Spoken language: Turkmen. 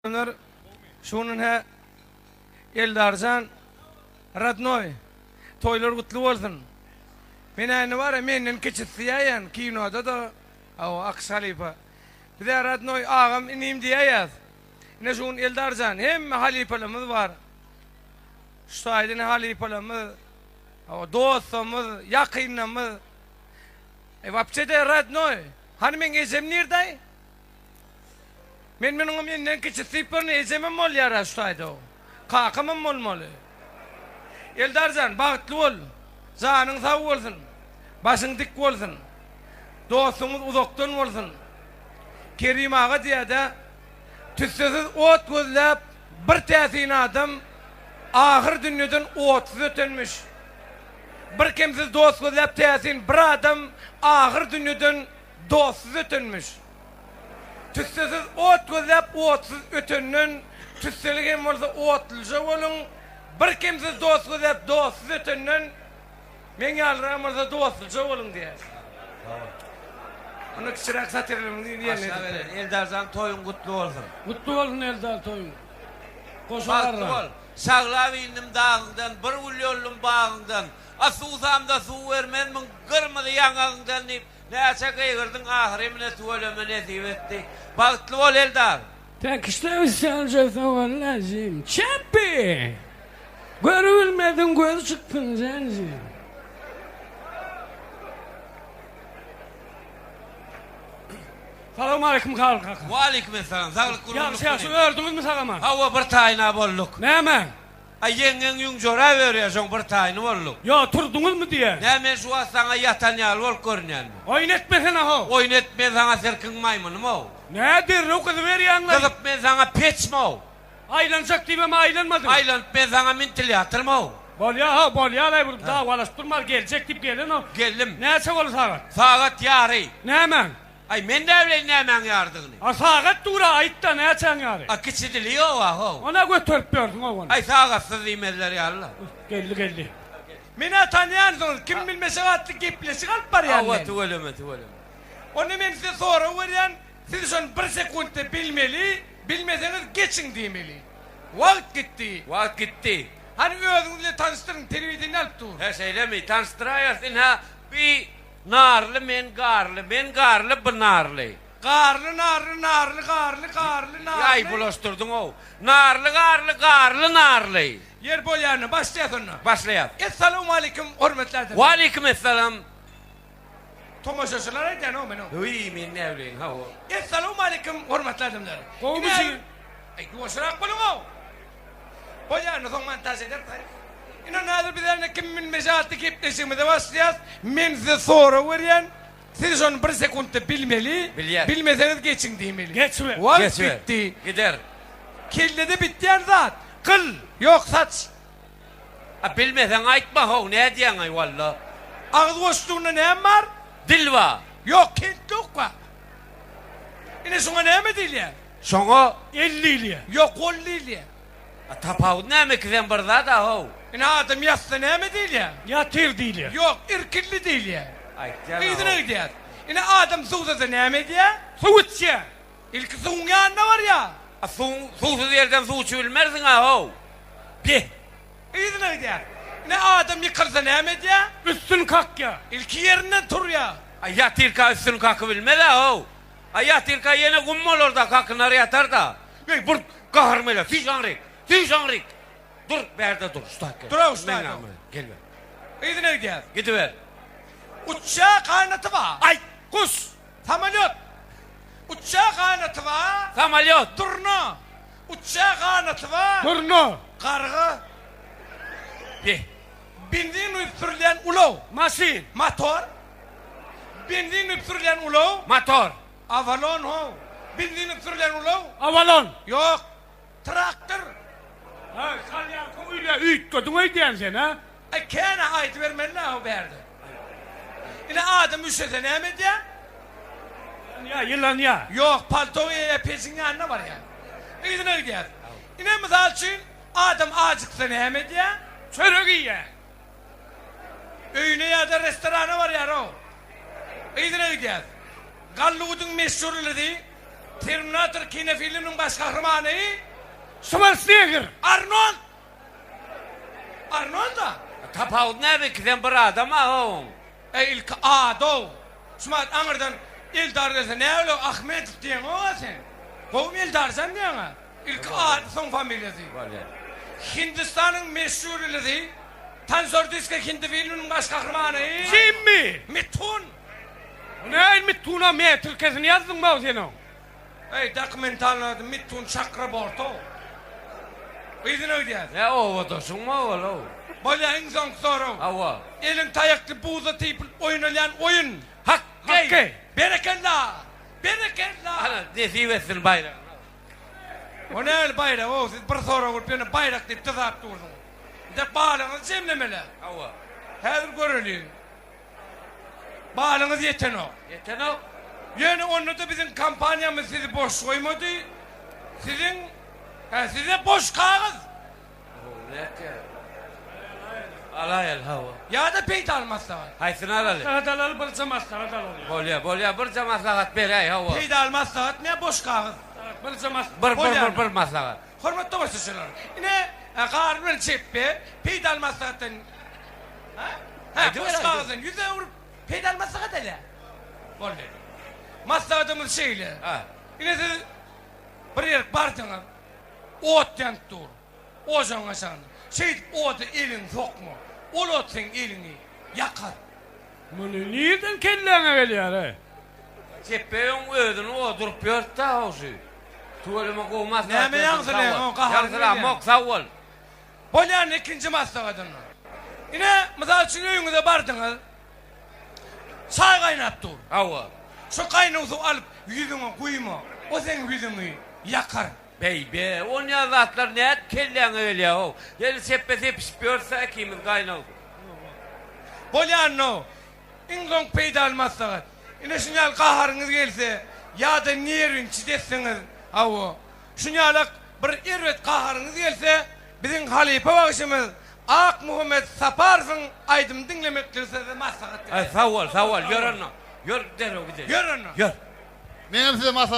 Adamlar şu gün hä Eldarjan radnoý toýlar gutly bolsun. Men indi bara menden kiçisi diýäýän kinoda-da hawa Akyş halypa. Bizä radnoý agam inim diýäýäs. Ine şu gün Eldarjan hemme halypalarymyz bar. Şu taýda ine halypalarymyz, hawa dostlarymyz, ýakynlarymyz. E wapçe-de radnoý. Hany meň ejem nirdaý? Men munuňam menden kiçisi diýip görün ejemem bolýara şu taýda. Kakamam bolmaly. Eldarjan bagtly bol. Janyň sag bolsun. Başyň dik bolsun. Dostuňyz uzakdan bolsun. Kerim aga diýýädä tüssesiz ot gözläp bir täsin adam ahyr dünýeden otsuz ötenmiş. Bir kemsiz dost gözläp täsin bir adam ahyr dünýeden dostsuz ötenmiş. Tüssesiz ot gözläp otsuz ötenden, tüsseli hem bolsa otluja boluň, bir kemsiz dost gözläp dostsuz ötenden, meň ýalyrak bolsa dostluja boluň diýýär. Onda kiçiräk satirlerimizi ýerine Başla ýetirip. beren. Eldarjan toýuň gutly bolsun. Gutly bolsun Eldar toýuň. Goşa Bagtly garra. bol. Şaglap indim dagyňdan, bir gül ýoldum bagyňdan. A suwsamda suw bermezmiň gyrmyzy ýaňagyňdan diýip, Näçe gygyrdyň ahyry mine tüweleme nesip etdi. Bagtly bol Eldar. Tekişde-üstälje-sowalajym, Çepi! Görübilmediň gözi çyksyn zenjir. Salowmaleýkim Kalyl kaka. Waleýkim essalam. Saglyk gurgunlyk Ýagşy ýagşy ördüňizmi sagaman? Hawa bir taýyna bolduk. Näme? Aý ýeňňeň ýüň jorap örýär, şoň bir taýyny bolduk. Ýo, turduňyzmy diýýän. Nä men şu wagt saňa ýatan ýaly bolup görünýänmi? Oýun etmesene-how. Oýun et, men saňa sirkiň maýmynym-ow. Nä derrew gyzyberýäň-laý. Gyzyp men saňa peçm-ow. Aýlanjak diýibem aýlanmadyň. Aýlanyp men saňa mintilýatrym-ow. Bolýa-how, bolýa-laý, bir dawalaşyp durmaly, geljek diýip gelenok. Geldim. Näçe boldy sagat? Sagat ýary. Nämäň? Aý, men näbileýin nämäň ýarydygyny. A sagat dur-a, aýt-da, näçäň ýary? A kiçi dili ýog-a, how. Ona göterip ýörsüň-ow ony. Aý, sagatsyz diýmezler ýaly-la. Geldi, geldi. Men-ä tanýansyňyz, Kim bilmeşek atly gepleşik alyp barýan Hawa, men. tüweleme, tüweleme. Onda men size sorag berýän, siz şony bir sekuntda bilmeli, bilmeseňiz geçiň diýmeli. Wagt gitdi. Wagt gitdi. Hany özüňiz bilen tanyşdyryň, telewideniýe alyp dur. Hä, şeýlemi? Tanyşdyraýarys, ynha, bi Narly men garly, men garly bu narly. Garly narly narly garly garly narly. Aý bulaşdyrdyň-ow. Narly garly garly narly. Ýer bolýanda başlaýas onda. Başlaýas. Essalawmaleýkim hormatly adamlar. Waleýkim essalam. Tomaşaçylara aýdýan-ow men ow. Wiý men näbileýin hawa. Essalawmaleýkim hormatly adamlar. Gowmy jigim. Aý ýuwaşrak boluň-ow. Bolýany soň montaž ederis. Ine häzir biz ýene kim bilmez atly gepleşigimize başlaýas. Men size sorag berýän. Siz şony bir sekuntda bilmeli. Bilýäs. Bilmeseňiz geçiň diýmeli. Geçiber. Wagt Geçiber. bitdi. Gider. Kellede bitýän zat. Gyl. Ýok saç. A bilmeseň aýtma how nädýäňaý walla. Agyz boşlugynda näme bar? Dil bar. Ýok keltdok bar. Ine şuňa näme diýilýär? Şoňa el diýilýär. Ýok, gol diýilýär. A tapawudy näme ikisem bir zat-a how. Ine adam ýatsa näme diýilýär? Ýatyr diýilýär. Ýok, irkildi diýilýär. Aýtýan-a how. Yzyna gidýär. Ine adam suwsasa näme edýär? Suw içýär. Ilki suwuň ýanyna barýar. A suwuň, suwsuz ýerden suw içibilmersiň-a how. Beh. Yzyna gidýär. Ine adam ýykylsa näme edýär? Üstüni kakýar. Ilki ýerinden turýar. A ýatyrka üstüni kakybilmez-ä how. A ýatyrka ýene gum bolar-da, kakynar ýatar-da. Eý, bir gaharym gelýär. Süýş aňryk! Süýş aňryk! Dur, bärde dur, şu taýt gel. Dur-ow, şu taýda. Gel bär. Yzyna gidýär. Gidiber. Uçýar ganaty bar. Aý, guş! Samolýot! Uçýar ganaty bar. Samolýot! Durna! Uçýar ganaty bar. Durna! Garga! Beh. Benzin guýup sürülýän ulag. Maşyn. Motor. Benzin guýup sürülýän ulag. Motor. Avalon how. Benzin guýup sürülýän ulag. Avalon. Ýok. Traktor. Hä, salýarka uýla üýtgediň öýdýän sen, hä? Aý, kän-ä aýdybermeli-dä how bärde. Ine, adam üşese näme edýär? Ýylanýa, ýylanýa. Ýok, palto geýýär, pejiň ýanyna barýar. Yzyna gidýär. Ine, mysal üçin, adam ajyksa näme edýär? Çörek iýýär. Öýüne ýa-da restorana barýar-ow. Yzyna gidýär. Golliwudyň meşhurlygy. Terminator kinofilminiň baş gahrymany? Şwarsnegger. Arnold! Arnold-a? Tapawudy näme ikisem bir adam-a oň. Eý ilki ady-ow. Şumat aňyrdan Eldar gelse näle Ahmedow diýeňok-a sen. Gowumy Eldarjan diýeň-a. Ilki ady soň familiýasy. Bolýar. Hindistanyň meşhur ýyldyzy Tansor disko hindi filminiň baş gahrymany? Jimmi! Mithun! Bu nähili Mithun-a metrikesini ýazdyňmy-ow sen oň? Eý dokumentalnyň ady Mithun Çakrabortow. Yzyna gidýäs. Nä obadaşyňmy ol-ow? Bolýa iň soňky sorag. Hawa. Eliň taýakly buza typylyp oýnalýan oýun. Hokkeý! Hokkeý! Berekella! Berekella! Ana, nesip etsin baýragyny. O nähili baýrak-ow, siz bir sorag berip ýöne baýrak diýip dyzap dursuňyz. Indi balyňyzy jemlemeli. Hawa. Häzir göreliň. Balyňyz ýetenok. Ýetenok. Ýöne onda-da biziň kompaniýamyz sizi boş goýmady. Siziň, hä, size boş kagyz. Nätýär? Alaýaly, hawa. Ýa-da peýdaly maslahat. Haýsyny alaly? Maslahat alaly, birje maslahat alaly. Bolýa, bolýa, birje maslahat beräý, hawa. Peýdaly maslahatmy ýa boş kagyz? Birje maslahat. Bir, bir, bir, bir maslahat. Hormatly tomaşaçylar, ine, Garry bilen Çepbe peýdaly maslahatdan, hä? Hä, boş kagyzdan ýüz öwrüp, peýdaly maslahat alýar. Boldy. Maslahatymyz şeýle. Ine siz bir ýerik bardyňyz, ot ýanyp dur. Ojagyň aşagynda. Şeýdip oda eliňi sokma. Ol ot seň eliňi ýakar. Muny nirden kelläňe gelýär-eý? Çepbeýiň özüni oduryp ýörtdä how şu. Tüweleme gowy maslahat Näme berdiň sag ýaňsylaýaň bol. o gaharyň gelýär. Ýaňsylamok sag bol. Bolýan ikinji maslahatyny. Ine, mysal üçin öýüňize bardyňyz. Çaý gaýnap dur. Hawa. Şo gaýnaw suwy alyp ýüzüňe guýma. O seň ýüzüňi ýakar. Beý-be, onýa zatlar nädip kelläňe gelýär-ow? Ýöne sepbe sepişip ýörse ikimiz gaýnag. Bolýan-ow. Iň soňky peýdaly maslahat. Ine şuny ýaly gaharyňyz gelse ýa-da nerwinçit etseňiz, hawa, şuny ýalak bir erbet gaharyňyz gelse, biziň halypa bagşymyz Akmuhammet Saparowyň aýdymyny diňlemekligi size maslahat Aý, berýäris. sag bol, sag bol, ýör onda. Ýör, derrew gidelim. Ýör onda. Ýör. Meňem size maslahat.